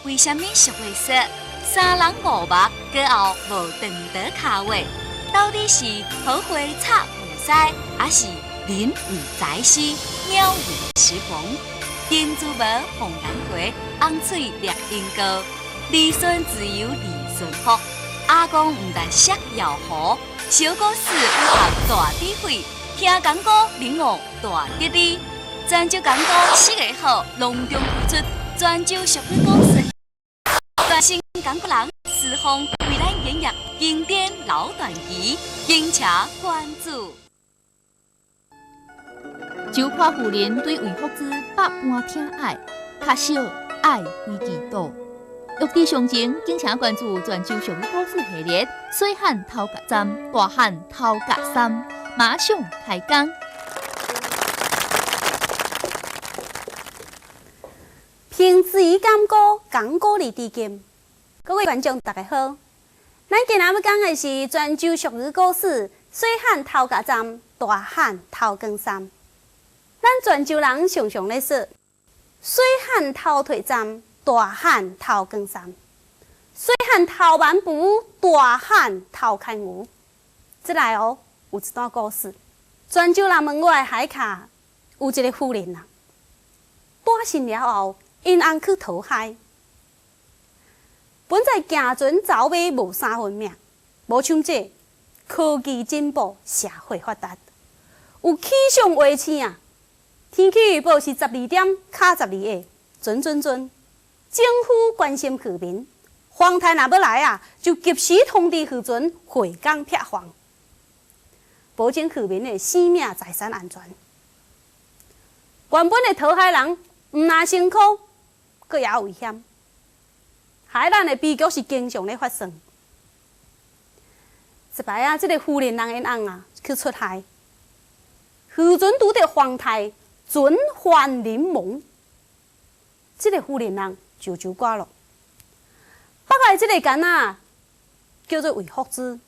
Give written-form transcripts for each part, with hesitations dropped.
為啥物俗話說三人無目，過後無長長跤尾？到底是桃花插有屎，抑是人有才思，鳥有時逢？丁珠毛、鳳蘭花、紅喙獵鷹哥、李孫自由、李順福、阿公毋但識搖胡，小故事有合大智慧，聽講古領悟大哲理。泉州講古四个號隆重推出泉州俗語故事。全新講古人施峰為咱演繹經典老傳奇，敬請關注。周夸夫人對魏福之百般疼愛，較少愛妃嫉妒。欲知詳情，敬請關注泉州俗語故事系列《細漢頭殼站，大漢頭殼三》，馬上開講。憑水講古，講古離地金。各位觀眾，大家好。咱今仔欲講的是泉州俗語故事《細漢頭殼站，大漢頭光衫》。咱泉州人常常咧說：細漢頭提站，大漢頭光衫。細漢頭蠻布，大漢頭牽牛。這來哦，有一段故事。泉州南門外的海卡有一個婦人啊，大身了後，𪜶翁去討海，本在行船走馬無三分命，無像這科技進步，社會發達，有氣象衛星啊，天氣預報是12點卡12個，準準準。政府關心漁民，風颱若欲來啊，就及時通知漁船回港撇防，保證漁民的生命財產安全。原本的討海人，毋但辛苦，閣也危險。海難的悲劇是經常咧發生。一擺啊，這个婦人𪜶翁啊去出海，漁船拄著風颱，船翻人亡。這个婦人人就就掛咯。北來這个囡仔叫做魏福之，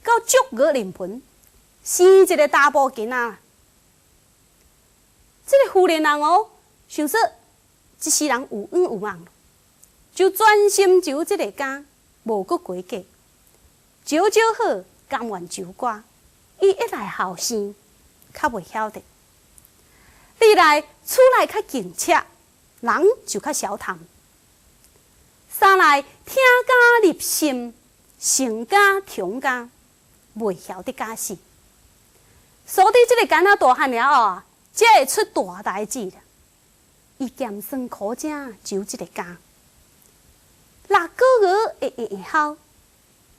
到竹月臨盆，生一个查埔囡仔。這个婦人人哦，想說這世人有冤有網，就專心就這个家，無閣過嫁，少少好，甘願守寡。伊一來後生，較袂曉得；二來厝內較靜悄，人就較少談；三來聽家入心，成家長家，袂曉得假死。所以這个囡仔大漢了後啊，才會出大代誌啦。伊鹹酸苦食就這个家，六個月會會會吼，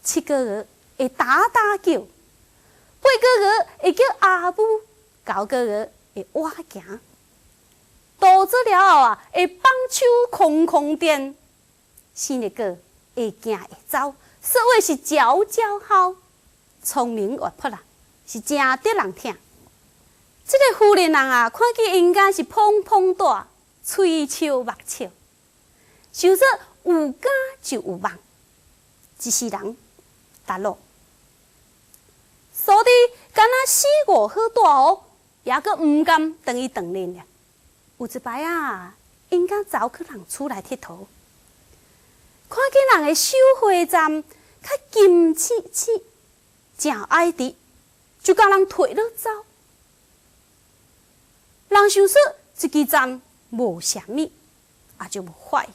七個月會打打叫，八個月會叫阿母，九個月會倚行。大做了後啊，會放手空空顛，生一個會行會走，說話是嚼嚼吼，聰明活潑啦，是誠得人疼。這个婦人人啊，看見𪜶家是膨膨大，喙笑目笑，想說有家就有望，一世人達落。所以，敢若四五號大雨，猶閣毋甘轉去當面了。有一擺啊，𪜶家走去人厝內𨑨迌，看見人的收花站較金刺刺，誠愛滴，就共人提落走。人想說這支針無啥物，也就無懷疑。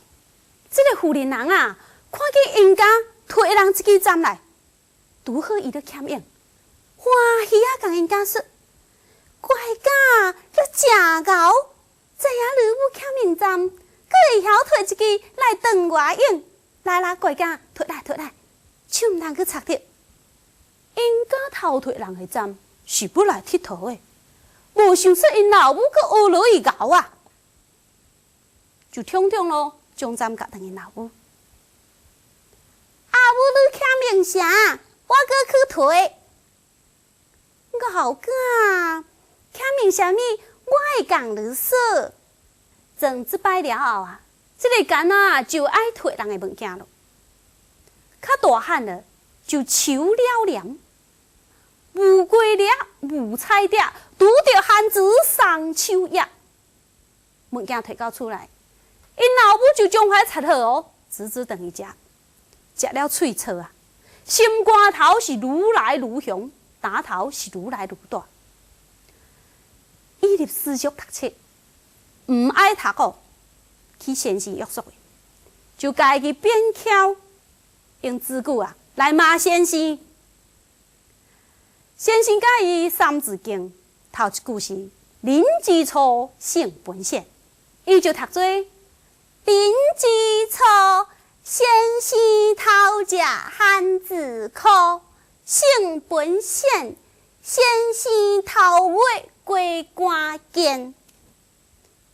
這个婦人人啊，看見𪜶家提人這支針來，拄好伊咧欠用，歡喜啊，共𪜶家說：乖囝，你誠𠢕，知影你母欠用針，閣會曉提一支來當我用。來來，乖囝，提來提來，手毋通去插著。𪜶家偷提人的針，是欲來𨑨迌的。無想說𪜶老母閣學落伊𠢕啊，就統統咯，將針共轉去老母。阿母你欠明啥？我閣去提。老囝，欠明啥物？我會共你說。從這擺了後啊，這个囡仔就愛提人的物件囉。較大漢了，就手了廉，無雞掠，無彩蝶，拄著漢子送手鐲。物件提到厝內，𪜶老母就將彼擦好哦，直直轉去食，食了喙臭啊，心肝頭是愈來愈雄，膽頭是愈來愈大。伊入私塾讀冊，毋愛讀哦，去先生約束的，就家己變巧，用字句啊來罵先生。先生教伊三字經，頭一句是“人之初，性本善”，伊就讀做“人之初，先生頭食番子箍，性本善，先生頭尾過關鍵”。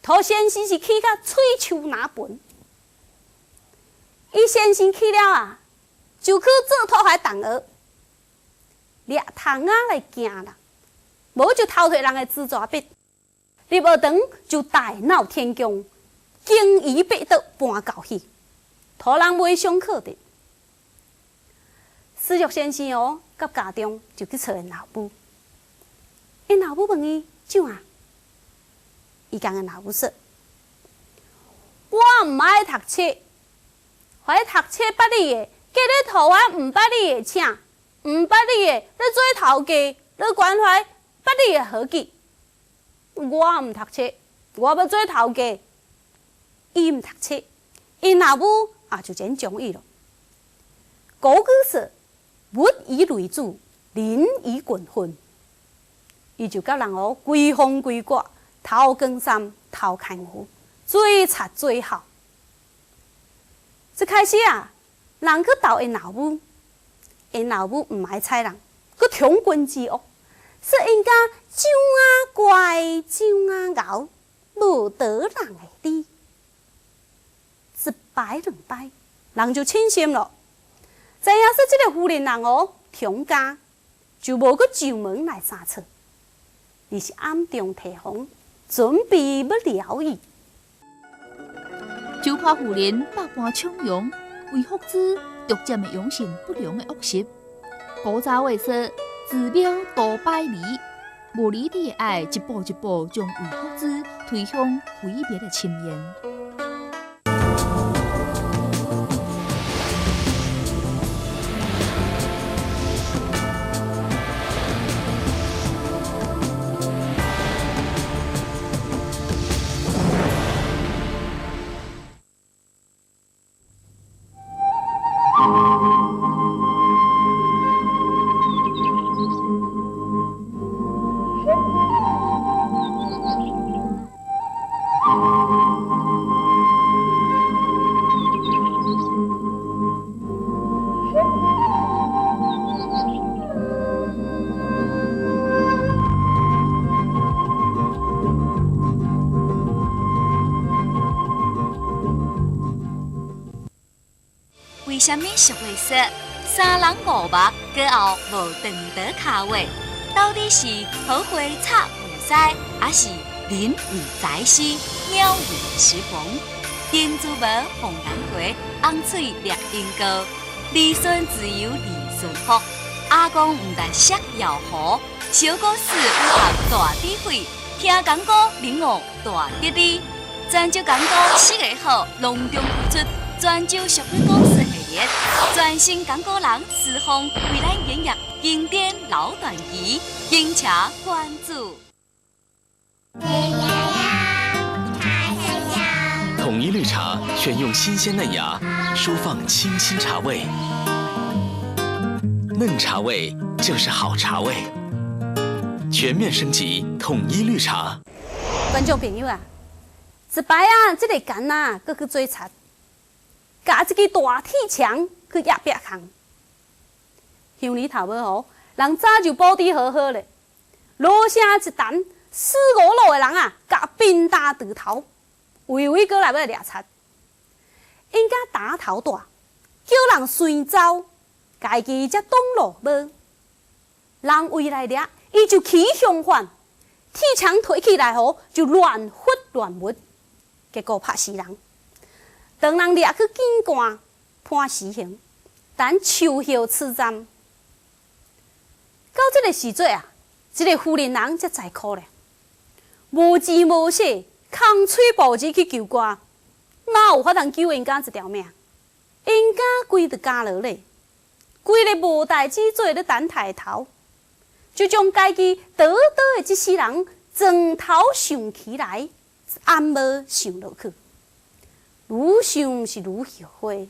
涂先生是氣甲喙鬚若歕，伊先生去了啊，就去做土匪同學，掠蟲仔來驚人，無就偷提人的紙紙筆，入學堂就大鬧天宮，經儀八道搬舊戲，予人袂上課的。私塾先生哦，佮家中就去揣𪜶老母，𪜶老母問伊怎啊？伊共𪜶老母說：我毋愛讀冊，予你讀冊捌你的，叫你討番毋捌你的請，毋捌你的，你做頭家，你關懷捌你的好計。我毋讀冊，我欲做頭家。伊毋讀冊，𪜶老母也就這將伊囉。古語說：物以類聚，人以群分。伊就佮人哦規風規刮。偷光衫、偷牽牛，做賊做孝。一開始啊，人去鬥𪜶老母，𪜶老母毋愛睬人，閣充軍之惡，說𪜶家怎啊乖，怎啊𠢕，無討人的理。一擺兩擺，人就凊心囉。知影說這个婦人人哦，強家就無閣上門來相撮，而是暗中提防。準備欲撩伊。周華婦人百般寵容，魏福之逐漸的養成不良的惡習。古早話說，自廟多擺離，無理智的愛一步一步將魏福之推向毀滅的深淵。為啥物俗話說三人五目過後無長長跤尾？到底是桃花插有師，還是人有才思，鳥有時逢？丁珠無鳳蘭花，紅喙掠英歌，兒孫自有兒孫福。阿公毋但識搖壺，小股市有合大智慧，聽講古領悟大哲理。泉州講古四个好，隆重推出泉州俗語故事系列，全新講古人施峰為咱演繹經典老傳奇，敬請關注。統一綠茶選用新鮮嫩芽，舒放清新茶味。嫩茶味就是好茶味。全面升級統一綠茶。觀眾朋友啊，一擺啊，這个囡仔閣去做賊，共一支大鐵槍去壓壁空。鄉里頭尾吼，人早就布置好好咧，鑼聲一彈，四五路的人啊，共鞭打斷頭，圍圍過來欲掠賊。打头大，叫人随走，家己才挡路无。人围来掠，伊就起相反，铁枪提起来吼就乱发乱文，结果拍死人。当人掠去见官判死刑，等秋后处斩。到这个时阵啊，这个妇人人才知苦咧，无钱无势，空喙步子去求官，哪有法通救𪜶家一条命？𪜶家规就家落咧，规个无代志做咧等刣头，就将家己倒倒的这世人床头想起来，按无想落去，愈想是愈后悔，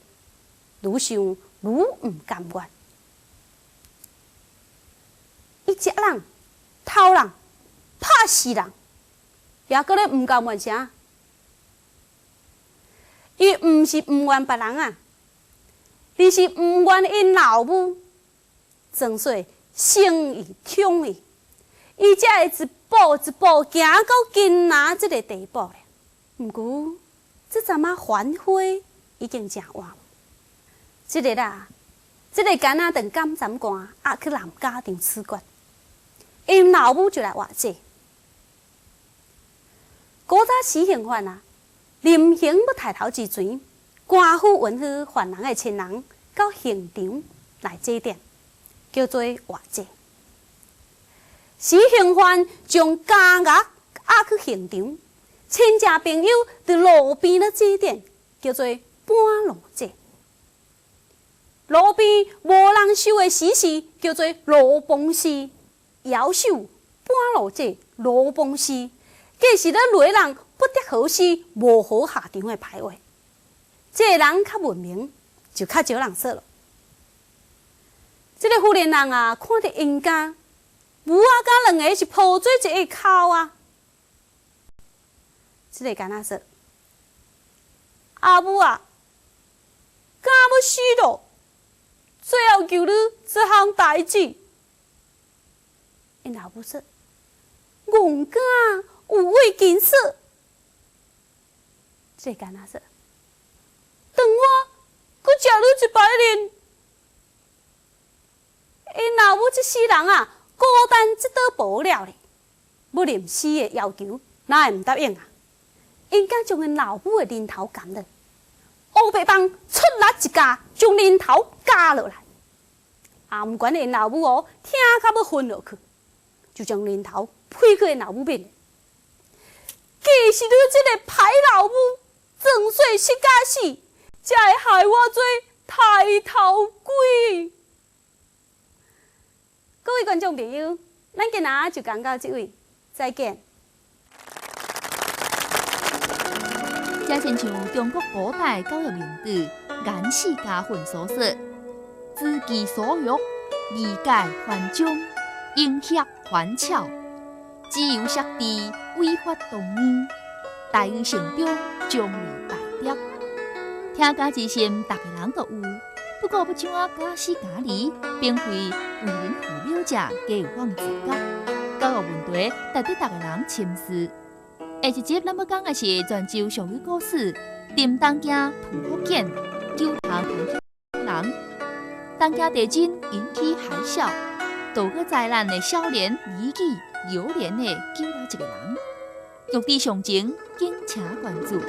愈想愈毋甘愿。伊食人、偷人、拍死人，也阁咧毋甘愿啥？伊毋是毋愿别人啊，而是毋愿𪜶老母装做生伊、宠伊，伊才会一步一步行到今仔这个地步咧。毋过，这阵仔繁花已经诚晚。这个啦，这个囡仔当监斩官押去南家场处决，𪜶老母就来活祭。古早死刑犯啊，临刑欲刣头之前，官府允许犯人的亲人到刑场来祭奠，叫做活祭。死刑犯将家乐押去刑场，亲戚朋友伫路边咧祭奠，叫做半路祭。路边无人收的死尸，叫做路崩尸。夭寿半路祭、路崩尸，计是咧累人不得好死、无好下场的歹话。这个人较文明，就较少人说了。这个妇人人啊，看著𪜶家母仔佮两个是抱做一个哭啊。这个囡仔说：“阿母啊，敢欲死咯？最后求你一项代志。”𪜶老母说：“戆囝有话紧说。”这个囡仔说：“等我阁食你一摆面。”𪜶老母这世人啊，孤单这倒无了咧，欲临死的要求，哪会毋答应啊？𪜶敢将𪜶老母的奶头含落，乌白棒出力一咬，将奶头咬落来。啊，毋管𪜶老母哦，疼甲欲昏落去，就将奶头呸去𪜶老母面。计是你这个歹老母，装做失甲死，才会害我做刣头鬼。各位观众朋友，咱今仔就讲到这位，再见。这亲像中国古代教育名著《颜氏家训》所说：“知其所欲，义解繁章，英协还巧，只有设置，违法同义，大于成长，将为败德。”听家之心，逐个人都有。不过，欲怎仔假死假离，并非为人父母者皆有放自觉。教育问题值得逐个人深思。下一集咱欲讲的是泉州俗语故事：林东京吐福建，九塘人。东京地震引起海啸，渡过灾难的少年李记犹怜的救了一个人。玉地上情，敬请关注。